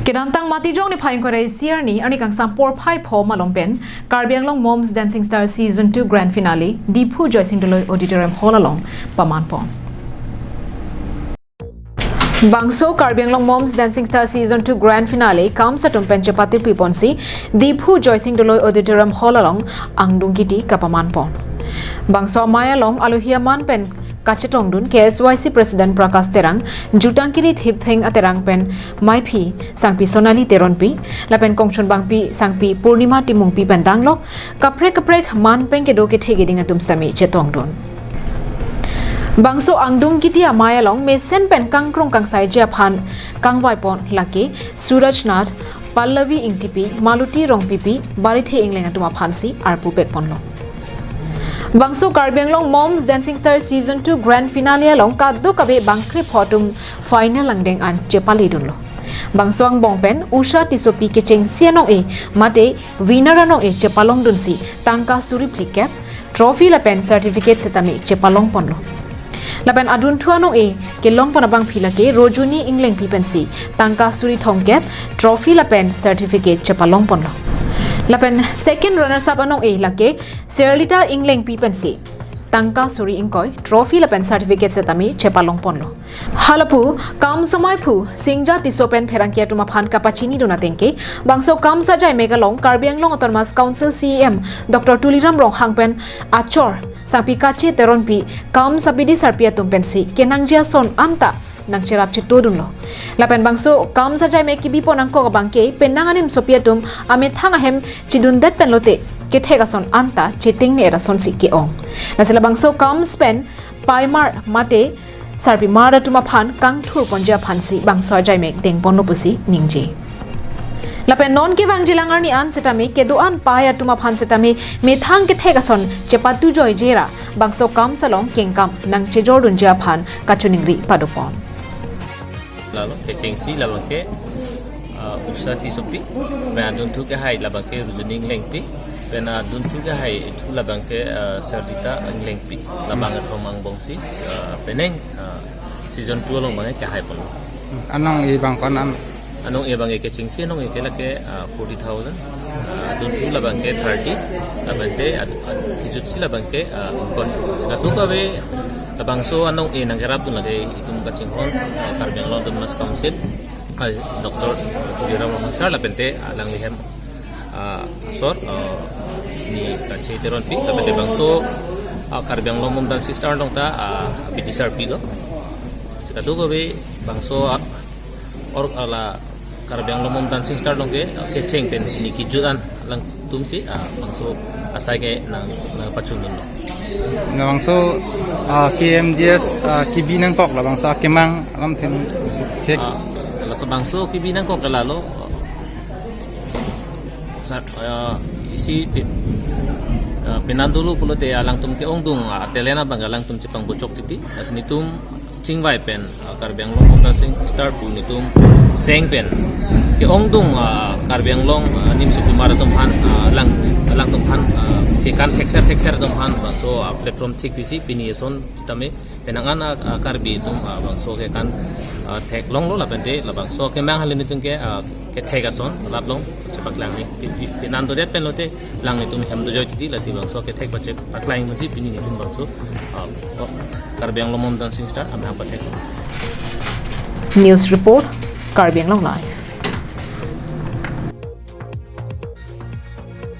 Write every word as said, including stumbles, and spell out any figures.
Kedamtang Matijong niphai ingkoi ra isi arni, arni kangsam porphai pho malom pen Karbi Anglong Moms Dancing Star Season two Grand Finale Diphu Joysing Doloi Auditorium Hall along pamanpon. Bangso Karbi Anglong Moms Dancing Star Season two Grand Finale KAMS atum pen chepatipri ponsi Diphu Joysing Doloi Auditorium Hall along angdung kiti kapamanpon. Bangso amei along alohi aman pen kachetongdun K S Y C President Prakash Terang, jutang kiri Thiptheng Aterang pen Maiphi Sangpi Sonali Teronpi, lapen kongchunbangpi Sangpi Purnima Timungpi pen danglok kaprek kaprek man pen kedo kethe keding atum sitame chetongdun. Bangso angdung kiti amei along mesen pen kangkrung kangsaiji aphan kangvaipon lake Suraj Nath, Pallavi Ingtipi, Maluti Rongpipi, Barithe Ingleng atum aphansi arpu pekponlo. Bangso Karbi Anglong Moms Dancing Star Season two Grand Finale along kadokave bangkrepho atum final angdeng an chepaledunlo. Bangso angbong pen Usha Tissopi kechengsi anong-e mate winner anong-e chepalongdunsi tangka suri phlikep, trophy lapen certificate sitame chepalongponlo. Lapen adunthu anong-e kelongpon abangpi lake Rojuni Inglengpi pensi tangka suri thomkep, trophy lapen certificate chepalongponlo. Lapen second runners up anong-e lake Serlita Inglengpi pensi tangka suri ingkoi, trophy lapen certificate sitame chepalongponlo. Halapu KAMS amaiphu Singja Tisso pen pherangke atum aphan kapachinidun atengke, bangso KAMS ajaimek along Karbi Anglong Autonomous Council C E M Doctor Tuliram Ronghang pen achor Sangpi Kache Teronpi KAMS abidi sarpi atum pensi kenangji ason anta nangcherap chetodunlo. Lapen bangso KAMS ajaimek kebipon angkok abangke penang animsopi atum amethang ahem chidundet pen lote kethek ason anta chetengne-et asonsi ke-ong. Lasi labangso KAMS pen paimar mate sarpimar atum aphan kangthurponji aphansi bangso ajaimek dengponlo pusi ningje. Lapen non kevangjilang arni an sitame kedo-an pai atum aphan sitame methang kethek ason chepatujoije ra bangso KAMS along kengkam nangchejordunji aphan kachiningri padopon. Lalo kechengsi labangke, ah, Usha Tissopi, pen adunthu kehai labangke Rujuni Inglengpi, pen adunthu kehai ithu labangke, ah, Serlita Inglengpi, labang kethom angbongsi, ah, penang, ah, season two along bangke kehaiponlo. Anong-e bang ko-an an? Anong-e bangke kechengsi anong-e ke lake, ah, forty thousand, ah, adunthu labangke thirty, labangte ad-, ad-, kejutsi labangke, ah, ingkoi. Sika tu kabe labangso anong-e nangkerapdun lake itum kachinghon, ah, Karbi Anglong Autonomous Council, ah, Doctor Tuliram Ronghang sir lapente, ah, alangli hem, ah, asor, ah, ni Kache Teronpi, lapente bangso, ah, Karbi Anglong Moms Dancing Star along ta, ah, abidi sarpilo. Sika tu kabe bangso, ah, or ala Karbi Anglong Moms Dancing Star along ke, ah, kecheng pen ni kejut an alangtumsi, ah, bangso asai ke nang, nangpachundunlo. Labangso, ah, K M D S, ah, kebi nangkok labangso akemang alam then thek. Ah, laso bangso kebi nangkok ke lalo, sa-, ah, isi pe-, ah, penan dolo pulote alangtum ke-ongdung, ah, talent abang alangtum chepangbochok titi. Lasi netum chingvai pen, ah, Karbi Anglong Moms Dancing Star pu netum seng pen ke-ongdung, ah, Karbi Anglong, ah, nimsopimar atum aphan, ah, alang, alangtum aphan, ah, kekan thekser thekser atum aphan bangso, ah, platform thekpisi pini eson tame penang an, ah, ah, Karbi atum, ah, bangso kekan, ah, theklonglo lapente labangso akemang hali netum ke, ah, kethek ason laplong chepaklangji. Pi-, pi-, penan dodet pen lote alanglitum hem dojoi titi, lasi bangso kethek pache paklang pensi pini netum bangso, ah, oh, Karbi Anglong Moms Dancing Star amahang pathek. News report, Karbi Anglong Live.